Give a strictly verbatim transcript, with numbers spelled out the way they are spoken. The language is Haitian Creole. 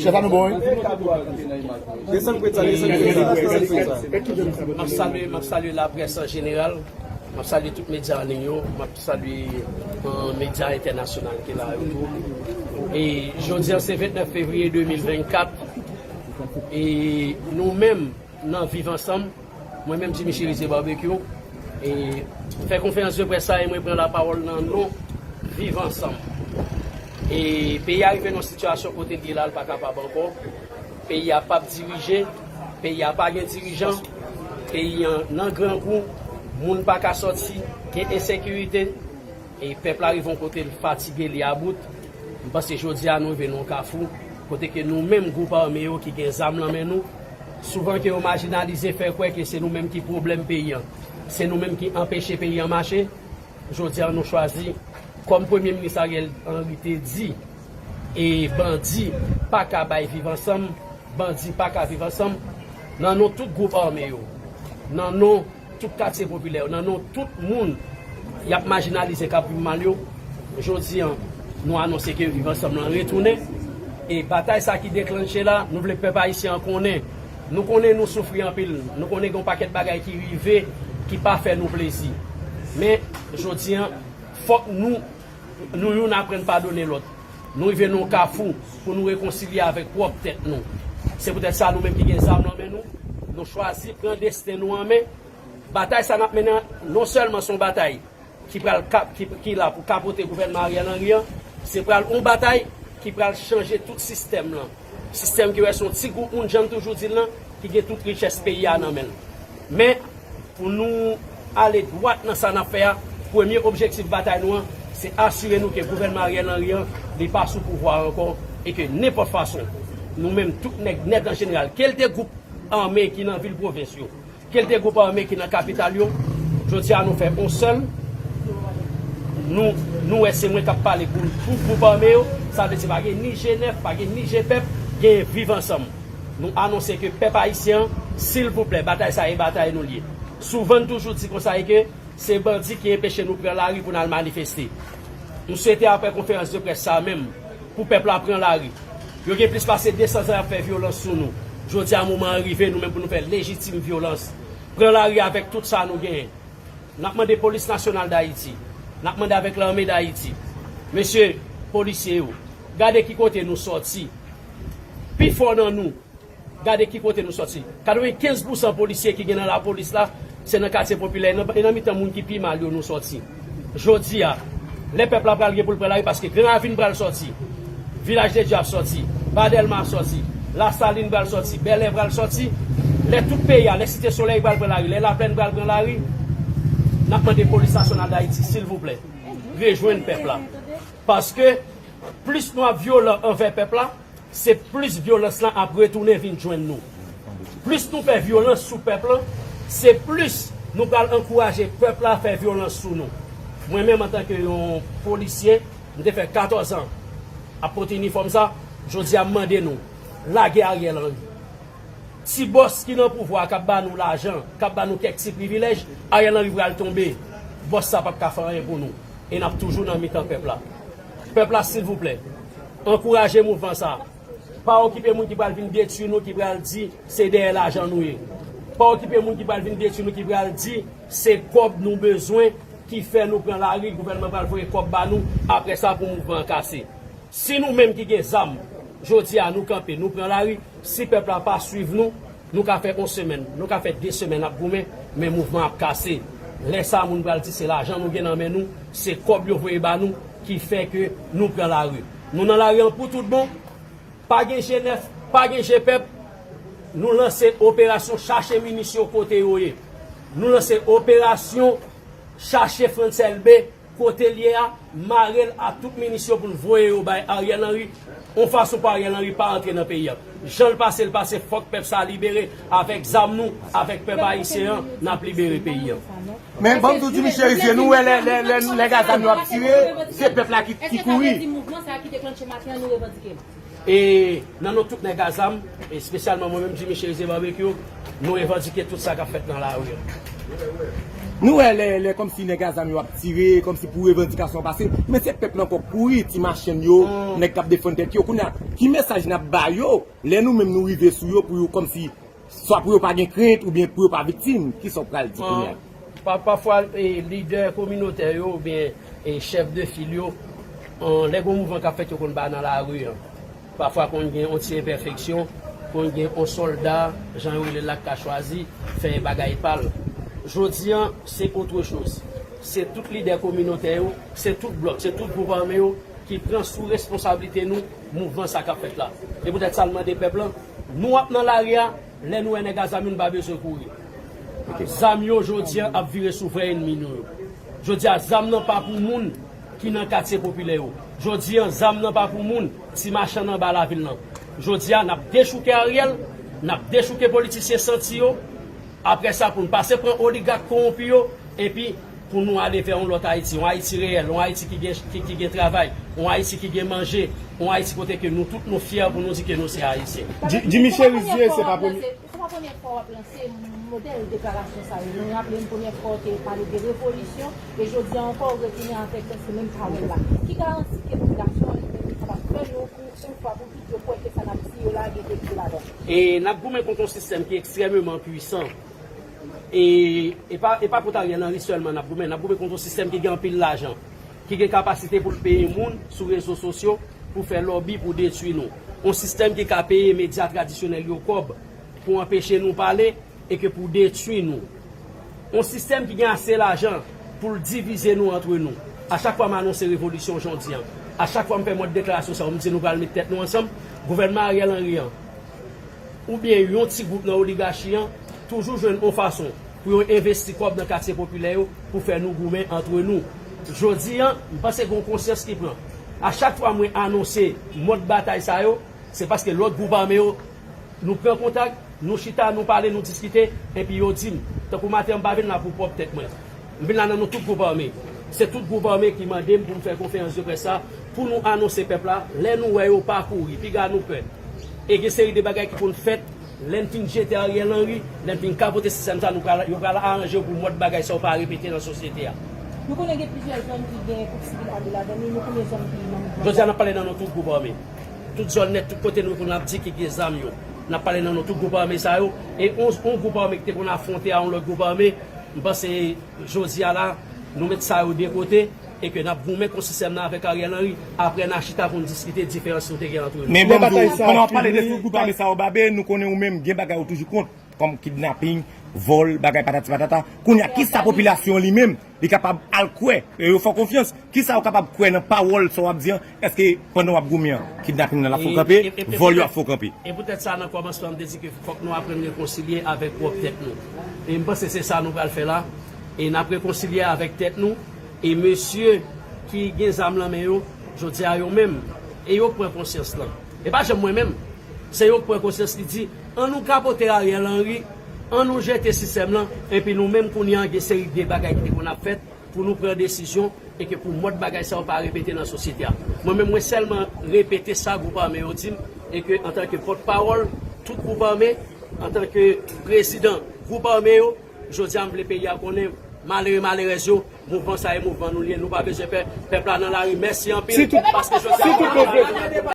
Chèf a nou bon, wi. Desann pwet sa, desann pwet sa, desann pwet sa. M ap salye, m ap salye laprès an jeneral. M ap salye tout medya an liy yo. M ap salye, euh, medya entènasyonal ki la yo tou. E jodi a, se vennèf fevriye de mil vennkat. E nou menm, nan Viv Ansanm, mwen menm Jimmy Chérizier Barbecue, e fè konferans de près sa e mwen pran lapawòl nan non Viv Ansanm. E peyi a rive nan sitiyasyon kote l ye la, l pa kapab ankò. Peyi a p ap dirije, peyi a pa gen dirijan, peyi a nan grangou, moun pa ka sòti, gen ensekirite, e pèp la rive yon kote l fatige, li about. M panse jodi a nou rive nan yon kafou, kote ke nou menm gwoup ame yo ki gen zam nan men nou, souvan ke yo majinalize, fè kwè ke se nou menm ki pwoblèm peyi an, se nou menm ki anpeche peyi an mache. Jodi a nou chwazi, kòm Premye Minis Ariel Henry te di, e bandi pa ka bay Viv Ansanm, bandi pa ka viv ansanm, nan non tout gwoup ame yo, nan non tout katye popilè yo, nan non tout moun y ap majinalize, k ap viv mal yo, jodi a, nou anonse ke Viv Ansanm lan retounen. E batay sa ki deklanche la, nou vle pèp ayisyen an konnen. Nou konnen nou soufri anpil, nou konnen gen yon pakèt bagay ki rive, ki pa fè nou plezi. Men, jodi a, fòk nou, nou youn aprann padone lòt. Nou rive nan yon kafou pou nou rekonsilye avèk pwòp tèt nou. Se poutèt sa, nou menm ki gen zam nan men nou, nou chwazi pran desten nou an men. Batay sa n ap mennen an, non sèlman se yon batay ki pral kap-, ki, ki la pou kapote gouvènman Ariel Henry an, se pral yon batay ki pral chanje tout sistèm lan. Sistèm ki wè se yon ti gwoup moun, jan m toujou di l lan, ki gen tout richès peyi a nan men l. Men, pou nou ale dwat nan sa n ap fè a, premye objektif batay nou an, se asire nou ke gouvènman Ariel Henry an, li pa sou pouvwa a ankò, e ke nenpòt fason, nou menm tout nèg nèt an jeneral, ke l te gwoup ame ki nan vil pwovens yo, ke l te gwoup ame ki nan kapital yo, jodi a nou fè yon sèl. Nou, nou wè se mwen k ap pale pou tout gwoup ame yo. Sa vle di pa gen ni G nèf, pa gen ni G pèp, gen Viv Ansanm. Nou anonse ke pèp ayisyen an, silvouplè, batay sa e batay nou l ye. Souvan n toujou di konsa e ke se bandi ki enpeche nou pran lari pou n al manifeste. M swete apre konferans de près sa menm, pou pèp la pran lari. Yo gen plis pase de san zan y ap fè vyolans sou nou. Jodi a, moman an rive, nou menm pou nou fè lejitim vyolans. Pran lari avèk tout sa nou genyen. N ap mande Polis Nasyonal Dayiti. N ap mande avèk Lame Dayiti. Mesye, polisye yo, gade ki kote nou sòti. Pifò nan nou, gade ki kote nou sòti. Katrevenkenz pousan polisye ki gen nan lapolis la, se nan katye popilè, e nan, e nan mitan moun ki pi mal yo nou sòti. Jodi a, lè pèp la pral gen pou l pran lari, paske Gran Ravin pral sòti, Vilaj de Dye ap sòti, Ba Dèlma ap sòti, Lasalin pral sòti, Bèlè pral sòti, lè tout peyi a, lè Site Solèy pral pran lari, lè Laplèn pral pran lari, n ap mande Polis Nasyonal Dayiti, silvouplè, rejwenn pèp la. Paske plis nou ap vyolan anvè pèp la, se plis vyolans lan ap retounen vin jwenn nou. Plis nou fè vyolans sou pèp lan, se plis nou pral ankouraje pèp la fè vyolans sou nou. Mwen menm, antanke yon polisye, m te fè katòz an ap pote inifòm sa, jodi a m mande nou, lage Ariel Henry. Ti bòs ki nan pouvwa a k ap ba nou lajan, k ap ba nou kèk ti privilèj, Ariel Henry pral tonbe. Bòs sa p ap ka fè anyen pou nou. E n ap toujou nan mitan pèp la. Pèp la, silvouplè, ankouraje mouvman sa. Pa okipe moun ki pral vin detwi nou, ki pral di se dèyè lajan nou ye. Pa okipe moun ki pral vin detwi nou, ki pral di se kòb nou bezwen ki fè nou pran lari, gouvènman pral voye kòb ba nou, apre sa pou mouvman an kase. Si nou menm ki gen zam, jodi a nou kanpe, nou pran lari, si pèp la pa swiv nou, nou ka fè yon semèn, nou ka fè de semèn ap goumen, men mouvman ap kase. Lè sa a, moun pral di se lajan nou gen nan men nou, se kòb yo voye ba nou ki fè ke nou pran lari. Nou nan lari an pou tout bon, pa gen G nèf, pa gen G pèp, nou lanse operasyon chache minis yo kote yo ye. Nou lanse operasyon chache Frantz Elbé, kote l ye a, mare l ak tout minis yo pou n voye yo bay Ariel Henry, yon fason pou Ariel Henry pa antre nan peyi a. Jan l pase, l pase, fòk pèp sa a libere, avèk zam nou, avèk pèp ayisyen an, n ap libere peyi a. Men ban m di w, Jimmy Chérizier, nou wè lè, lè, lè nèg a zam yo ap tire, se pèp la ki, ki kouri. Èske sa vle di mouvman sa a ki deklanche maten an, nou revandike l? E nan non tout nèg a zam, espesyalman mwen menm, Jimmy Chérizier Barbecue, nou revandike tout sa k ap fèt nan lari a. Nou wè lè, lè kòmsi nèg a zam yo ap tire, kòmsi pou revandikasyon an pase, men se pèp lan k ap kouri, ti machann yo, nèg k ap defann tèt yo. Kounye a, ki mesaj n ap ba yo lè nou menm nou rive sou yo pou yo kòmsi, swa pou yo pa gen krent oubyen pou yo pa viktim? Kisa w pral di kounye a? Pa, pafwa, e, lidè kominotè yo oubyen, e, chèf de fil yo, an, lè gon mouvman k ap fèt, yo konn ba nan lari an. Pafwa konn gen yon ti enpèfeksyon, konn gen yon sòlda, jan yo rele l la, k ka chwazi fè bagay pa l. Jodi an, se otre choz. Se tout lidè kominotè yo, se tout blòk, se tout gwoup ame yo ki pran sou responsablite nou mouvman sa k ap fèt la. E poutèt sa, n mande pèp lan, nou ap nan lari a, lè nou wè nèg a zam yo, nou pa bezwen kouri. Zam yo jodi an ap vire sou vrè ènmi nou yo. Jodi a, zam nan pa pou moun ki nan katye popilè yo. Jodi an, zam nan pa pou moun, ti machann anba lavil lan. Jodi a, n ap dechouke Ariel, n ap dechouke politisyen santi yo. Apre sa, pou n pase pran oligak kowonpi yo, epi pou nou ale vè yon lòt Ayiti, yon Ayiti reyèl, yon Ayiti ki gen, ki, ki gen travay, yon Ayiti ki gen manje, yon Ayiti kote ke nou tout nou fyè pou nou di ke nou se Ayisyen. Ji-, Jimmy Chérizier, se pa premye. Se pa premye fwa w ap lanse modèl deklarasyon sa yo. Nou raple n premye fwa w te pale de revolisyon, e jodi a ankò w retounen avèk prèske menm pawòl la. Ki garanti ke popilasyon an li menm li kapab fè nou pou yon fwa pou tout yo kwè ke sa n ap di yo la gen verite ladan l? E n ap goumen kont yon sistèm ki ekstrèmeman pwisan. E, e pa, e pa kont Ariel Henry sèlman n ap goumen, n ap goumen kont yon sistèm ki gen anpil lajan, ki gen kapasite pou l peye moun sou rezo sosyo pou fè lòbi pou detwi nou. Yon sistèm ki ka peye medya tradisyonèl yo kòb pou anpeche nou pale e ke pou detwi nou. Yon sistèm ki gen ase lajan pou l divize nou antre nou. A chak fwa m anonse revolisyon jodi an, a chak fwa m fè mòd deklarasyon sa yo, m di nou pral met tèt nou ansanm, gouvènman Ariel Henry an, oubyen yon ti gwoup nan oligachi an, toujou jwenn yon fason pou yo envesti kòb nan katye popilè yo pou fè nou goumen antre nou. Jodi an, m panse gen yon konsyans ki pran. A chak fwa mwen anonse mòd batay sa yo, se paske lòt gwoup ame yo, nou pran kontak, nou chita, nou pale, nou diskite, epi yo di m, tankou maten an, m pa vin la pou pwòp tèt mwen. M vin la nan non tout gwoup ame. Se tout gwoup ame ki mande m pou m fè konferans de près sa, pou nou anonse pèp la, lè nou wè yo pa kouri, piga nou pè. E gen seri de bagay ki konn fèt, lè n fin jete Ariel Henry, lè n fin kapote sistèm sa, nou pral, yo pral aranje yo pou mòd bagay sa yo pa repete nan sosyete a. Nou konnen gen plizyè zòn ki gen gwoup sivil ame ladan li, nou konbyen zòn ki nan mouvman sa? Jodi a, n ap pale nan non tout gwoup ame. Tout zòn nèt, tout kote nou konn ap di ki gen zam yo. N ap pale nan non tout gwoup ame sa yo. E yon, yon gwoup ame ki te konn afwonte a yon lòt gwoup ame, m panse jodi a la, nou met sa yo de kote, e ke n ap goumen kont sistèm nan avèk Ariel Henry. Apre, n a chita pou n diskite diferans nou te gen antre nou. Men bon, pandan w ap pale de tout gwoup ame sa yo, Babe, nou konnen ou menm, gen bagay ou toujou kont, kòm kidnaping, vòl, bagay patati patata. Kounye a, kisa popilasyon li menm, li kapab al kwè, e yo fè w konfyans, kisa w kapab kwè nan pawòl sa w ap di an? Èske pandan w ap goumen an, kidnaping nan l ap fè w kanpe, vòl yo ap fè w kanpe? E poutèt sa, nan kòmansman, m te di ke fòk nou aprann rekonsilye avèk pwòp tèt nou. E m panse se sa nou pral fè la. E n ap rekonsilye avèk tèt nou. E mesye ki gen zam nan men yo, jodi a yo menm, e yo k pran konsyans lan. E pa janm mwen menm. Se yo k pran konsyans ki di, an nou kapote Ariel Henry, an nou jete sistèm lan, epi nou menm kounye a gen seri de bagay ki te konn ap fèt pou nou pran desizyon e ke pou mòd bagay sa yo pa repete nan sosyete a. Mwen menm, mwen sèlman repete sa gwoup ame yo di m, e ke antanke pòtpawòl tout gwoup ame, antanke prezidan gwoup ame yo, jodi a m vle peyi a konnen, malere, malerèz yo, mouvman sa e mouvman nou l ye, nou pa bezwen pè, pèp la nan lari. Mèsi anpil, paske jodi a